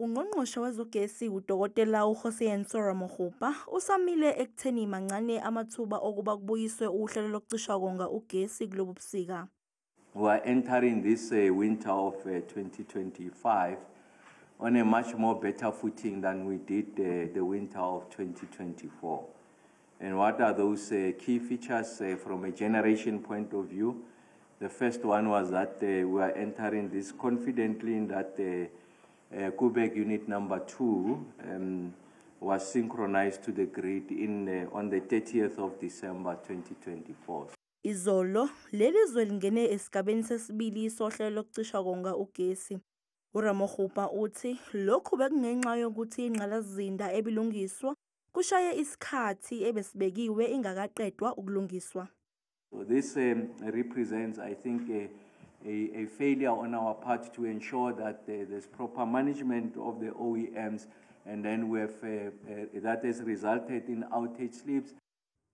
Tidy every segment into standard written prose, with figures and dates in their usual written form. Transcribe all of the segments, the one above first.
Ungqongqoshe wezogesi uDokotela uHoseyenso Ramokgopa usamile ekutheni mancane amathuba okuba kubuyiswe uhlelo lokucisha konga ugesi kulobu busika. We are entering this winter of 2025 on a much more better footing than we did the winter of 2024. And what are those key features from a generation point of view? The first one was that we are entering this confidently in that Koeberg unit number 2 was synchronized to the grid on the 30th of December 2024. Izolo leli zwe lingene esigabeni sesibili sohlelo lokucisha konga ugesi. uRamokgopa uthi lokhu bekungenxa yokuthi ingqalazizinda ebilungiswa kushaye isikhathi ebesibekiwe ingakaqedwa ukulungiswa. So this represents, I think, a failure on our part to ensure that there's proper management of the OEMs, and then we have that has resulted in outage slips.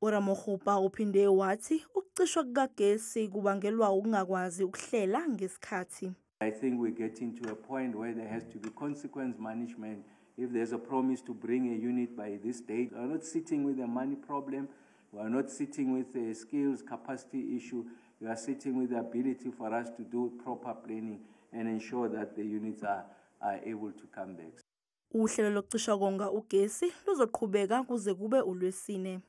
uRamokgopa uphinde wathi ukucishwa kukagesi kubangelwa ukungakwazi ukuhlela ngesikhathi. I think we're getting to a point where there has to be consequence management. If there's a promise to bring a unit by this date, we're not sitting with a money problem, we're not sitting with a skills capacity issue, we are sitting with the ability for us to do proper planning and ensure that the units are able to come back. Uhlelo lokucisha konga ugesi luzoqhubeka kuze kube uLwesine.